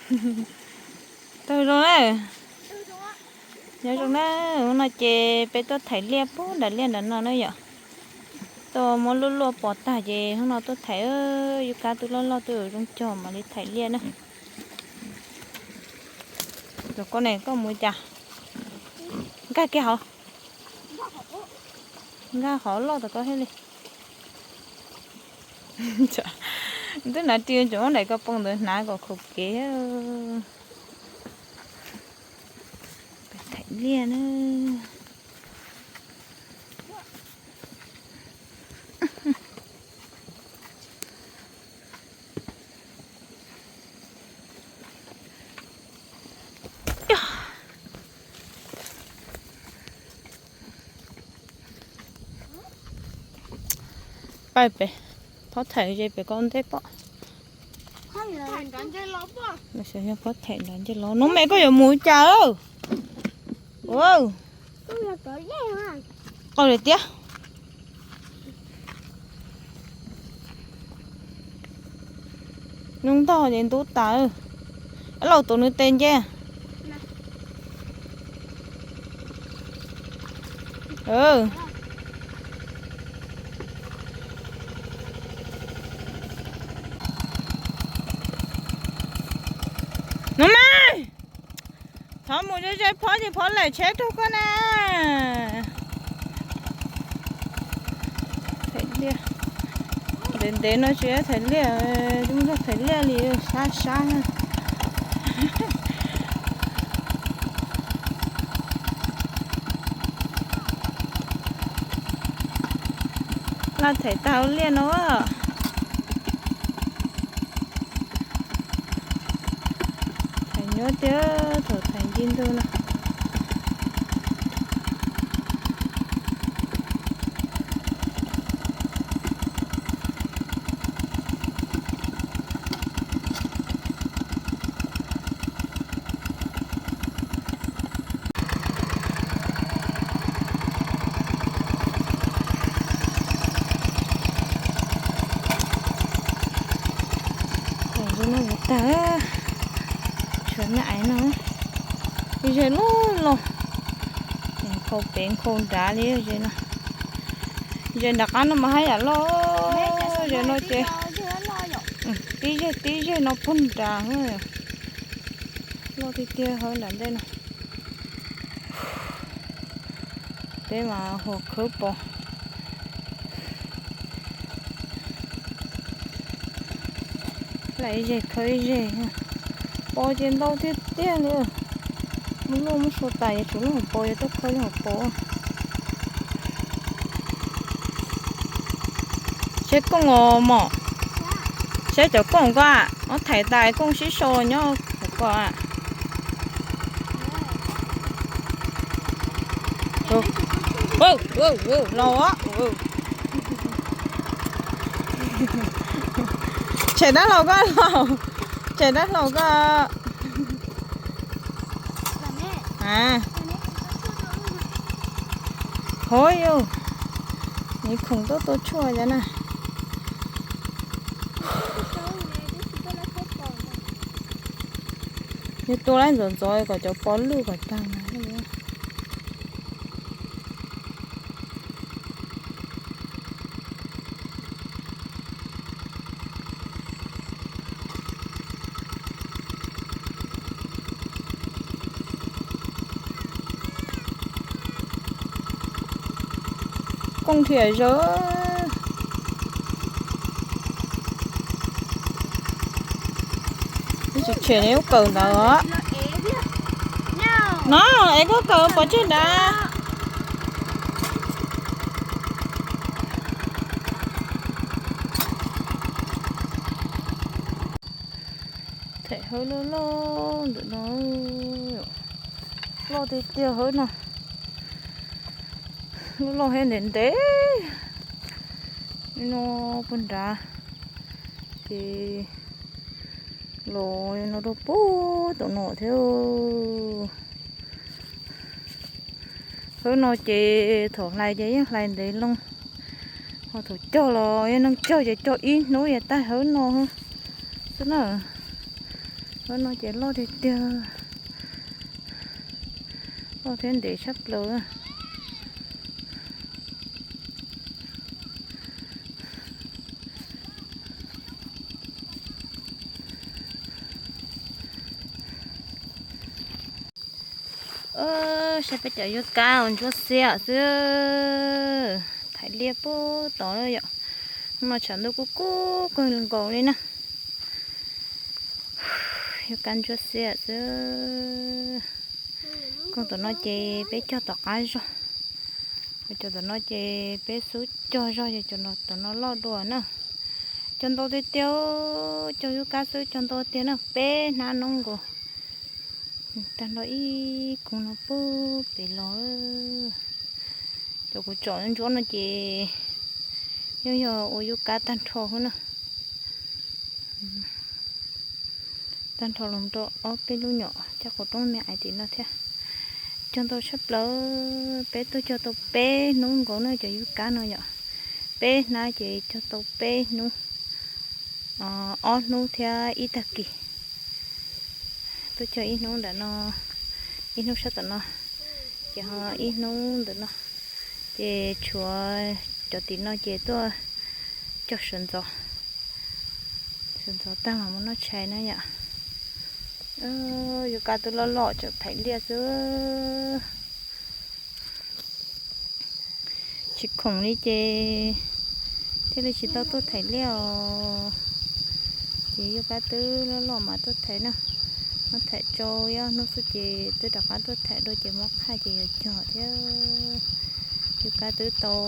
Tau zoo na. Nyob zoo na, hnub no ces peb tuaj thaiv liaj puag nram liaj nram no na yom. Tuaj muab luaj luaj pov tag ces hnub no tuaj thaiv, yus kab twb loj loj twb zoo cog mam li thaiv liaj na. Cov koj ne koj mus cas? Nkag kiag hauv, nkag hauv loj tom koj thiaj li. Twb hnav ris tseem muab daim ko poo ntawd hnav kom khaum kev. Thaiv liaj na. Pab pem, phob thaim ze pem koj ntej pob. Yog phob thaim nrad nce los no me koj yuav mus cas? Qau tiag tiag. Nyob ntog ces ntub tas. Ab, laus tus nws tes nce. No mas, thov mus ze ze phob ces phob lawm tsheb rau koj na. Thaiv liaj. Ntev ntev no tsis thaiv liaj, zoo nraug thaiv liaj li sab sab. Laj thaiv tag ua liaj no. Thaiv nyuaj tiag thaum thaiv nce ntug no. Tag, tshuav me aiv no, ib zej loj loj, nkhaus pem nkhaus nrad li ze no. Ze nram qab no mas haj yam loj, ze no ces tib zeg tib zeg no puag nrad, loj tiag tiag hauv nram ntej no. Peb mas huas khawb pos. Laj ib zeg khawb ib zeg, pos ces ntau tiag tiag li. Muab luaj muab sua tas yuav tsum lub hauv paus, yuav tuaj khawb lub hauv paus. Seb kooj os mom, seb cov kooj koj, muab thaiv tas kooj sib sau nyob hauv ko. Laus, tshem dab laug koj, tshem dab laug koj. Hov yus, nws khoom tuaj tua tshuaj cov na. Yus tua lawm ntxov ntxov kom cov pos lwj kom tag mas. Kooj thiaj zawv. Tsis tshem nws lub kawm ntawd os. No, es koj kawm pov tseg nrad. Them hawb loj loj ntawm no, loj tiag tiag hawb no. Loj loj thiab ntev ntev no puag nrad, ces los no rau puag tom no thiab. Hawb no ces thaum hlais ces yeej hlais ntev loo, ho thaum cog los yog neeg cog ces cog ib hnub yav tag hawb no xwb na. Lub no ces loj tiag tiag, loj thiab ntev tshaj plaws. Saib peb cov yub kab ntsuab xiab xwb, thaiv liaj puag tod yom. Hnub no tshav ntuj kuj kub kawg nkaus li na. Yub kab ntsuab xiab xwb. Koog tom no ces peb cog tom qab zog, cov tom no ces peb xub cog zog, yog cov tom no loj dua na. Cog ntau tiag tiag, cog yub kab xwb cog ntau tiag na, peb hnab noob nkaus. Tag nrho ib koog no puag pem los. Cov kuv tsom ntsuab no ces yeej yog ua yub kab tag nrho xwb na. Tag nrho los rau ob peb lub nyom caj qos roob me aiv tim no thiab. Cog ntau tshaj plaws, peb tuaj cog tau peb hnub nkaus na cov yub kab no yom. Peb hnab ces cog tau peb hnub, ob hnub thiab ib tag kis. Tuaj cog ib hnub ntawm no, ib hnub sab tom no, ces ho ib hnub ntawm no, ces tshuav cov tim no ces tuaj cog sawv ntxov, sawv ntxov tag mas mus noj tshais na yom. Yub kab twb loj loj tseem thaiv liaj xwb. Tsis khoom li ces thiaj li tsis tau tuaj thaiv liaj os. Ces yub kab twb loj loj mas tuaj thaiv na. Muab thaiv tsau ib ob hnub xwb ces twb rov qab tuaj thaiv dua ces muab qhaj ces yuav cog thiab. Yub kab twb tau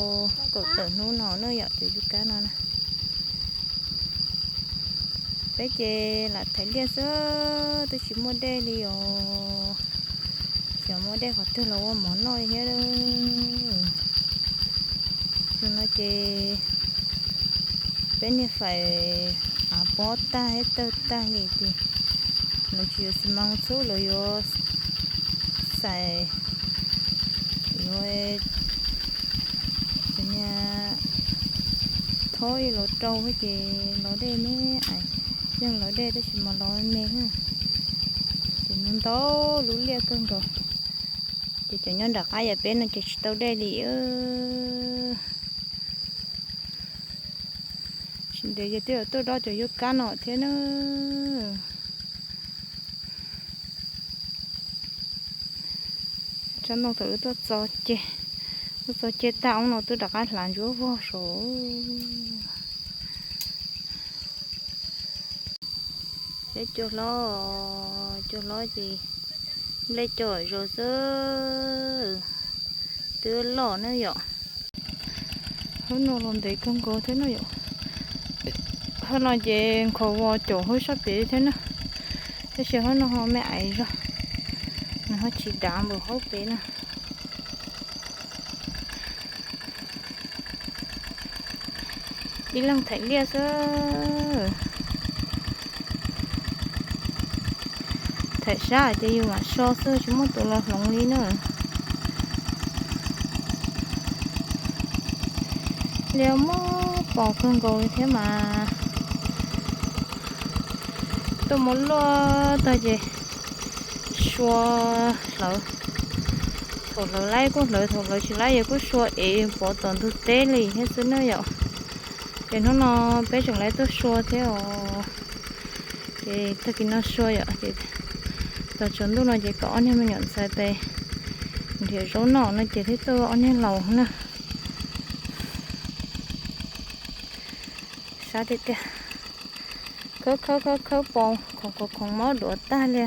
kaum tawm hnub no na yom, cov yub kab no na. Peb ces lam thaiv liaj xwb, twb tsis muaj dej li os. Xyov muaj dej qhov twg los ua mov noj li thiab. Xyoo no ces peb niag fais av pob tag thiab tawg tag li ces lawv tsis yuav xi mas txhub, lawv yuav xais, yuav niag thob ib los rau ces los dej me, yeej los dej tab sis mas los me. Ces ntau ntau lub liaj kawg nkaus. Ces cov nyob nram qab yam peb no ces tsis tau dej li. Tsis ntev ces twb yuav tuaj dob cov yub kab no thiab na. Tsab ntoo thaum wb tuaj txo ceg, tuaj txo ceg tag ob no twb rov qab hlav ntsuab vog saud. Saib cua hlob, cua hlob ces nplej cua zaus xwb, twb loj na yom. Hab no los ntev kawg nkaus thiab na yom. Hab no ces nkhaus vos caum hab sab pem thiab na, tab sis hab no ho me aiv zog, nws ho tsis dav npaum hab pem na. Ib leeg thaim liaj xwb. Thaim sab ces yus mam so xwb, tsis muaj tus los hloov li na. Liaj muaj pos kawg nkaus li thiab mas. Tuaj mus luaj tag ces sua hlawv. Thaum hlawv laib kuj hlawv, thaum hlawv tsis laib yus kuj sua es pov tom ntug teb li thiab xwb na yom. Ces hnub no peb tseem laib tuaj sua thiab os. Ces tag kis no sua yom, ces tos tsaus ntuj no ces kom ob niag me nyuam ntxhais pes nrhiav zaub noj no ces thiaj tuaj ob niag laus na. Sab tiag tiag. Khawb khawb khawb khawb pos khoov khoov khoov mob duav tag li.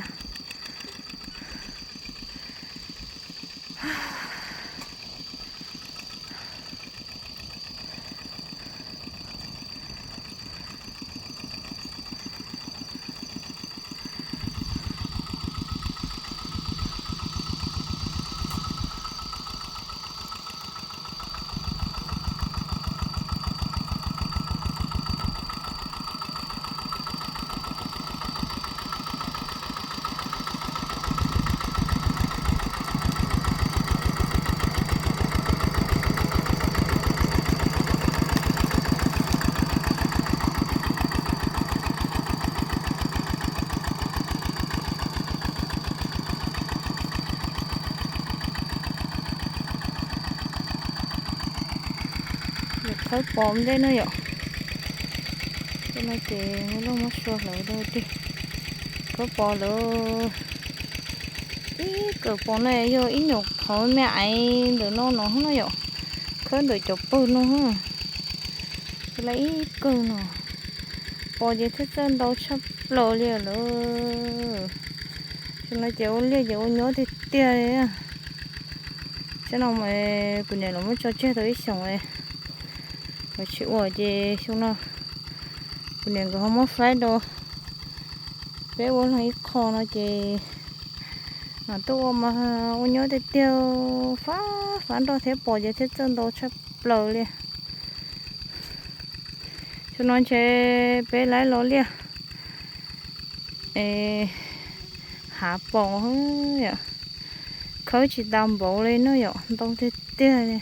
Khawb pos ntej no yom. Tej no ces muaj loj muab sua hlawv rau tiag. Khawb pos lawm. Ib kawm pos no yog ib nyuam qhov me aiv ntawm no no na yom. Khawb ntawm cov pawg no. Xyov li ib kawg no. Pos ces thiaj txawj ntau tshaj plaws li lawm. Xyoo no ces ua liaj ces ua nyuab tiag tiag li. Tsam no kuv niam los muab tso tseg tau ib xyoos los tsis ua ces xyoo no kuv niam nkawd ho muab faib rau peb ua ib qho no ces mam tuaj ua mas ua nyuab tiag tiag, fab fab nroj thiab pos ces thiaj txawj ntau tshaj plaws li. Xyoo no ntshe peb laib los liaj hav pos, khawb tsis tas npaum li no yom, ntau tiag tiag li.